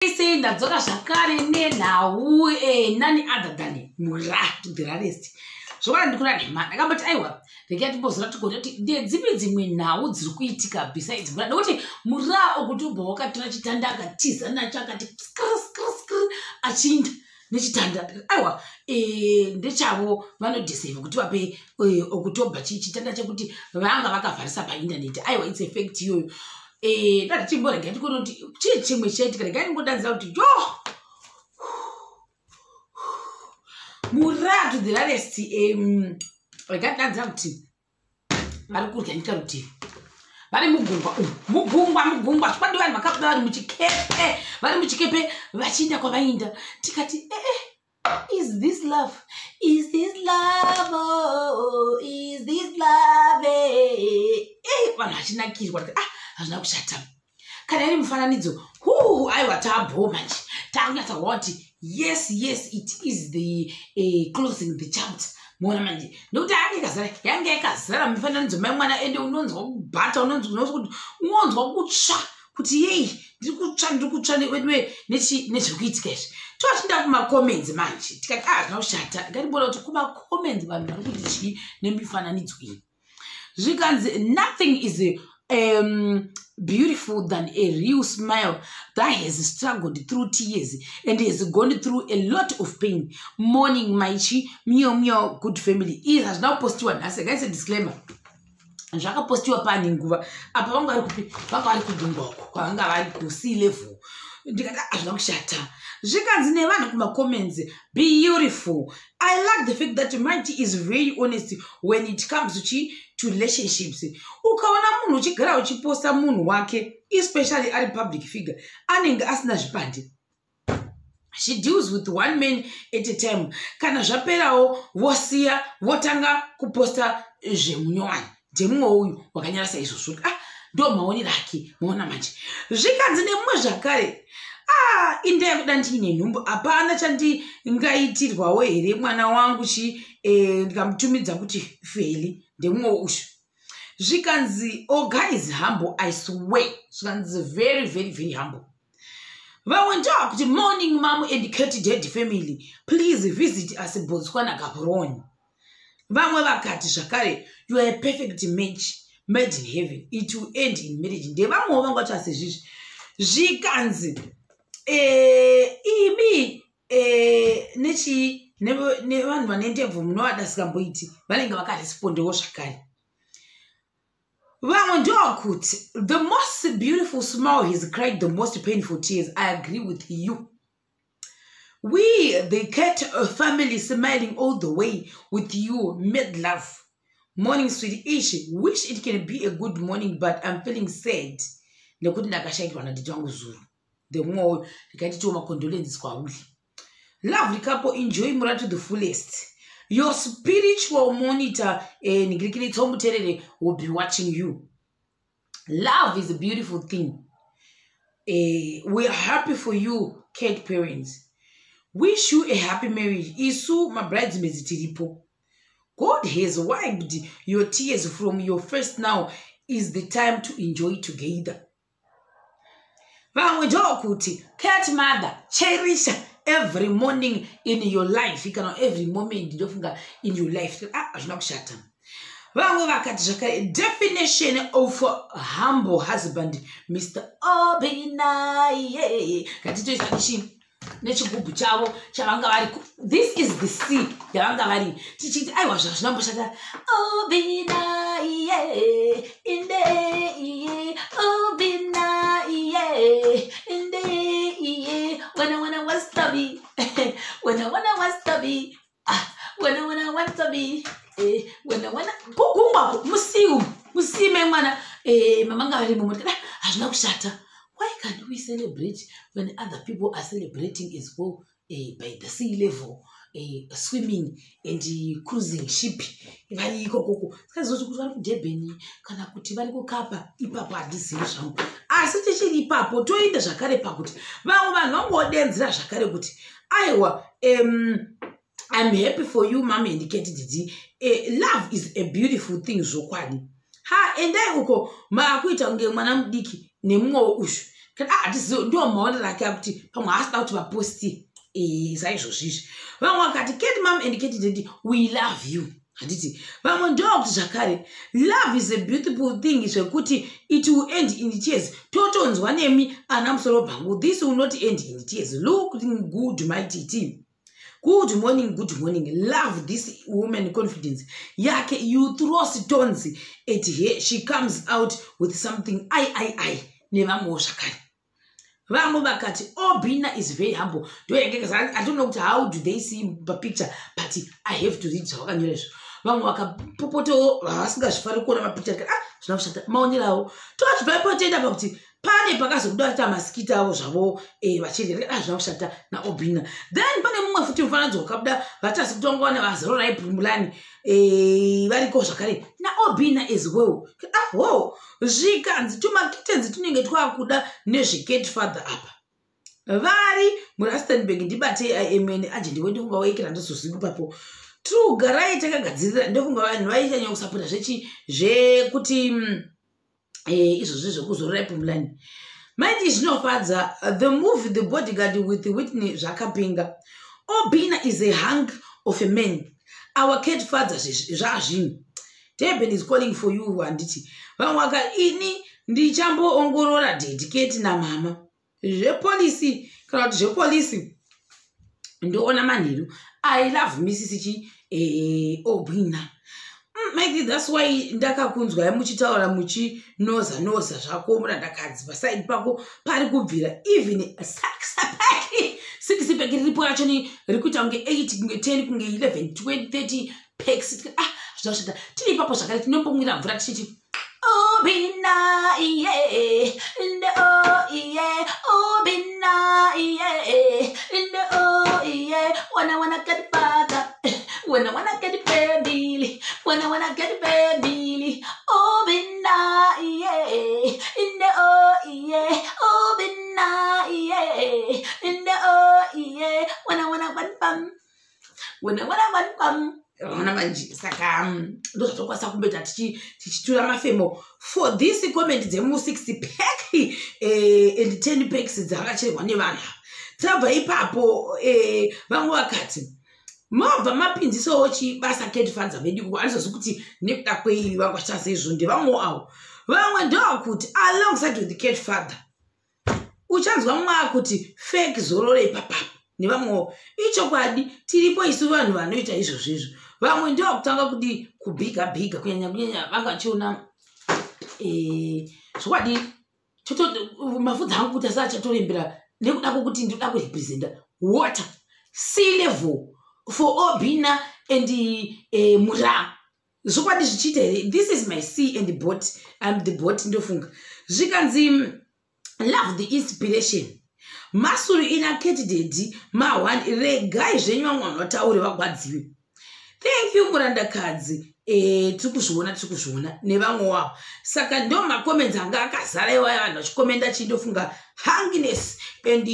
Sei ndadzoka zvakare nenhau none other than Mura to the rarest. Zvokwana ndikura nhema ndakamboti aiwa regai timbozora tigone kuti ndedzipi dzimwe nhau dziri kuitika besides Mura, nekuti Mura okuti ubva wakatora chitanda akatiza nacho akati skr skr skr achiinda nechitanda. Aiwa ndechavo vanodhiseva kuti vape October chitanda chekuti vanga vakavharisa paindaneti. Aiwa, it's a fact iyoyo. Ndati chimborega tikuona kuti chii chimwe chaitika. Regai ndingodanzira kuti yo Mura to the rarest. Regai ndidanzira kuti vari kurya nyika rutivi, vari mugungwa umu, mugungwa, mugungwa zvikwadi. Vanhu vakabuda vari muchikepe, vari muchikepe vachiinda kwavainda. Tikati ee, is this love? Is this love? Oh, is this love? Vanhu vachinakirwa. Ah, hazvina kushata kana iri mufananidzo. Hu, aiwa, tabho manje takunyatsa kuti yes, it is the closing the chapter. Muona manje, nekuti yange ikazara, yange yakazara mifananidzo mai mwana. Ende unonzwa kubhata, unonzwa kutsva kuti yei, ndiri kutsva, ndiri kutsva weduwe nezviri kuitika izvi. Toachinda kumacomments manje, tikati a hazvina kushata, ngatimbona kuti kumacomments vanhu vari kuti chii nemifananidzo iyi. Zvikanzi, "Nothing is beautiful than a real smile that has struggled through tears and has gone through a lot of pain. Morning, maichi mio mio, good family." Izvi hazvina kupostiwa nhasi, ngaise disclaimer, zvakapostiwa pane nguva. Apa vanga vari kupi? Vanga vari kugungwa uko kwavanga vari kusea level. Ndikati hazvina kushata. Zvikanzi nevanhu kumacomments, "Beautiful. I like the fact that Mighty is very honest when it comes to chi to relationships. Ukaona munhu uchigara uchiposta munhu wake, especially ari public figure, anenge asina zvipande. She deals with one man at a time. Kana zvaperawo vosiya, votanga kuposta zvemunyowani." Ndemumwe uyu wakanyara saizvozvo. Ah, ndo maonero ake, maona manje. Zvikanzi nemumwe zvakare, ah, indaya kuda ndiine nhumbu, hapana chandingaitirwawo here mwana wangu chi ndikamutumidza kuti Feli? Ndemumwe uyu. Zvikanzi, "Oh guys, humble, I swear." Zvikanzi, "Very, very, very humble." Vamwe ndokuti, "Morning, mom and Cat Dad family. Please visit us, Botswana, Gaborone." Vamwe vakati zvakare, "You are a perfect match made in heaven. It will end in marriage." Ndevamwewo vanga vacho sezvizvi. Zvikanzi, imi nechii nevanhu vane ndebvu munovada sikamboiti. Vanenge vakarespondewo zvakare. Vamwe ndokuti, "The most beautiful smile has cried the most painful tears. I agree with you. We the Cat family smiling all the way with you. Made love. Morning, sweet ish. Wish it can be a good morning, but I'm feeling sad nekuti ndakashayikirwa nadidi wangu zuru." Ndemumwewo. Ndikaititiwo macondolences kwauri. "Lovely couple. Enjoy Mura to the fullest. Your spiritual monitor, ningirikiri Tsomuterere, will be watching you. Love is a beautiful thing. We are happy for you, Cat parents. Wish you a happy marriage. Isu mabridesmaids tiripo. God has wiped your tears from your face. Now is the time to enjoy together." Vamwe ndokuti, "Cat mother, cherish every morning in your life," kana every moment, ndofunga, "in your life." Ah, hazvina kushata. Vamwe vakati zvakare, "Definition of humble husband, Mr Obinaye." Ngatitoisa ichi nechigubhu chavo chavanga vari. This is the sea yavanga vari. Tichiti aiwa, zvazvinamboshata. Obinaye indeiye, Obinaye indeiye. Wana wastabi, wana wastabi, ah, wana wastabi, wana kugungwa musiu musime mwana mamanga varimo. Moti hazvina kushata. Why can't we celebrate when other people are celebrating as well, by the sea level, swimming and cruising ship vari ikokoko? Sikaziva kuti vari kuDurban kana kuti vari kuKapa ipapo, handizivi zvangu. Asi tichiri ipapo, toenda zvakare pakuti vamwe vanhu vangodenzera zvakare kuti aiwa, "I'm happy for you, mom and Cat didi. Love is a beautiful thing." Zvokwadi. Ha, endai uko maakuita kunge mwana mudiki nemumwewo ushu. Kana hatizivi, ndiwo maonero ake akuti pamwe haasida kuti vaposti saizvozvo izvi. Vamwe vakati, "Cat mom and cat daddy, we love you." Handiti vamwe ndokuti zvakare, "Love is a beautiful thing zvekuti it will end in tears." Totonzwa nemi ana musoro bhangu, this will not end in tears. Looking good, Mai Titi. Good morning, good morning. Love this woman, confidence yake. You throw stones at her, she comes out with something. I I I nevamwewo zvakare. Vamwe vakati, "Obina is very humble." Ndoyenge I don't know kuti how do they see papicture, but I have to read zvavakanyora izvo. Vamwe vakapopotawo, vavasingazvifari kuona mapicture. Ah, zvina kushata maonero avo. Tochibva ipo toenda pakuti pane pakazobuda vaita maskits avo zvavo vachirya. Ah, zvina kushata naObina. Then pane mumwe futi mufananidzo wakabuda vatasi kutongawana vaZororai Pumulani variko zvakare naObina as well. Ah, ho, zvikanzi tumakitens tunenge twakuda nezvecat father apa vari muRustenburg. Ndibate imene ajendi wendofunga waikira ndozozvivi ipapo. True, garai takagadzirira. Ndofunga vanhu vaichanyanya kusapota zvechi zvekuti izvozvi zvekuzorora Pumulani. Maiti zvinofadza. The movie The Bodyguard with Whitney zvakapinga. Obina is a hunk of a man, our cat father. Zvazvinhu Durban is calling for you. Handiti vamwe vaka ini ndichamboongorora daddy Cat namama zvepolisi kana kuti zvepolisi ndoona manheru. I love Mrs chi Obina. Mike, that's why ndakakunzwai muchitaura muchinoza noza zvako murandakadzi pasaidi pako pari kubvira. Even six-pack, six-pack riripo racho ni riri kuita kunge 8, kunge 10, kunge 11, 20, 30 packs. Ah, zvinosvita. Tiri ipapo zvakare, tinombomwira mvura tichiti Obina iye ndo iye Obina iye ndo iye wana wana cat father, wana wana cat family, wana wana cat family. Obina iye ndo iye Obina iye ndo iye wana wana one pam wana wana one pam. Ona manje, saka ndozvatokwanisa kumboita tichitura mafemo for this comment dzemu6 pack and 10 packs dzakacherwa nevanhu ava. Tabva ipapo, vamwe vakati mobva mapinzisawo chibasa cat father vedu. Handizozi kuti nekuda kwei vangachita seizvo. Ndevamwewo avo. Vamwe ndevakuti alongside with the cat father uchanzwa mumwe akuti fake zorore ipapapo nevamwewo. Ichokwadi, tiripo isu vanhu vanoita izvozvo izvo. Vamwe ndevakutanga kudi kubhiga bhiga, kunyanya kunyanya vanga vachiona zvokwadi mafudzi angu kuti asa achatorembera nekuda kwokuti ndinoda kurepresenta water sea level for Obina and Mura. Zvokwadi zvichiita here? This is my sea and boat. I'm the boat. Ndofunga zvikanzi, "Love the inspiration." Masuru ina cat daddy ma1. Regai zvenyu vamwe vanhu vataure vagwadziwe. Thank you, murandakadzi. Tiri kuzviona, tiri kuzviona nevamwe wavo. Saka ndo macomments anga akazara iwaya, vanhu vachikomenda chindofunga hunginess and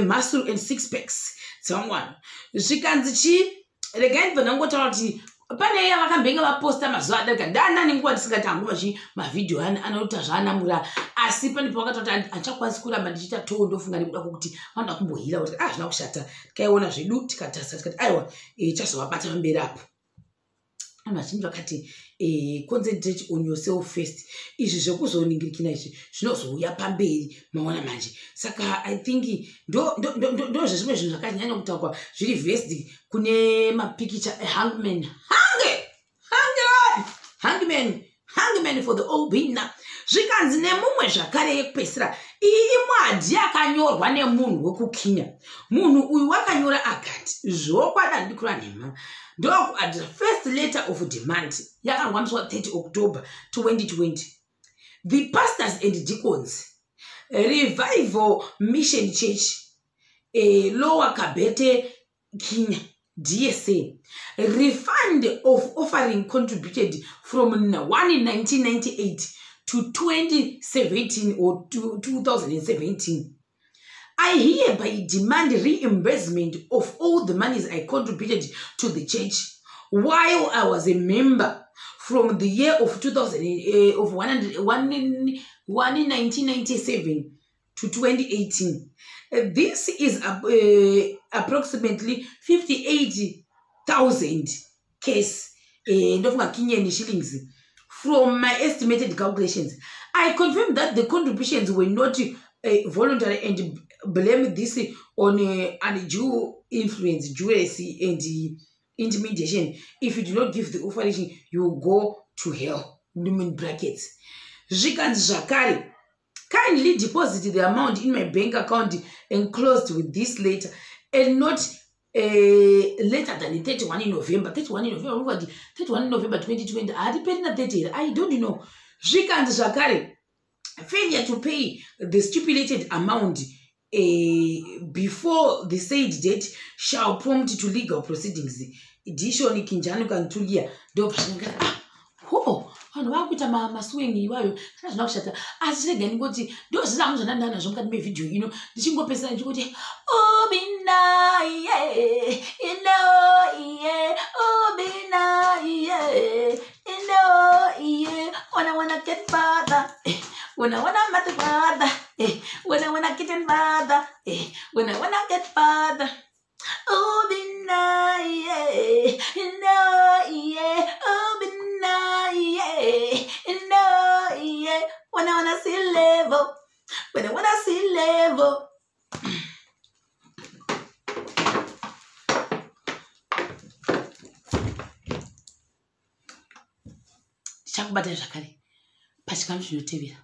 muscle and six packs dzevamwe vanhu. Zvikanzi chi regai ndibva ndangotaura kuti pane iya vakambenge vaposta mazuva adarika ndanani nguva ndisingati hangu vachi mavhidhiyo anoita zvaanamura, asi pane pavakataura kuti handichakwanisi kuramba ndichiita to ndofunga nekuda kwokuti vanoda kumbohila kuti ah, zvina kushata. Tikaiona zvedu, tikatarisa, tikati aiwa, chazovabata pamberi apo. Vanhu vazhinji vakati, "Concentrate on yourself first. Izvi zvekuzoningirikina izvi zvinozouya pamberi." Maona manje? Saka I think ndo zvezvimwe zvinhu zvakanyanya kutaurwa zviri vesd kune mapikicha ehangman hange hange hangman hangman for the Obina. Zvikanzi nemumwe zvakare yekupedzisira iyi imwadhi yakanyorwa nemunhu wekuKenya. Munhu uyu wakanyora akati, zvokwadi handikura nhema, ndokuadhira first letter of demand yakarwa musi wa30 October 2020. The pastors and deacons, Revival Mission Church, Lower Kabete, Kenya, DSA, refund of offering contributed from 1 1998 to 2017 or to 2017. I hereby demand reimbursement of all the monies I contributed to the church while I was a member from the year of 2000, of 100, 1, 1997. to 2018. This is approximately 58,000 case ndofunga Kenyan shillings. From my estimated calculations, I confirm that the contributions were not voluntary and blame this on undue influence, jealousy and intimidation. If you do not give the offering, you go to hell. In brackets. Zvikanzi zvakare, kindly deposit the amount in my bank account enclosed with this letter and not later than 31 November. 31 November, 31 November 2020. Hatiperi na 30 here? I don't know. Zvikanzi zvakare, failure to pay the stipulated amount before the said date shall prompt to legal proceedings. Dishon Kinjanu Kantulia. Ndopazvinenge ho vanhu vakuita masuweni iwayo kana zvina kushata, asi chirega ndingoti ndozvisangu zvandanda nazvo mukati mevhidhiyo ino, ndichingopesana ndichingoti obina ye ino ye obina ye ino ye wana wana get father wana wana mother father wana wana kitchen father wana wana get father obina ye ino ye obina ye ino ye wana wana see level wana wana see level. Tichakubata zvakare pachikamu chinotevera.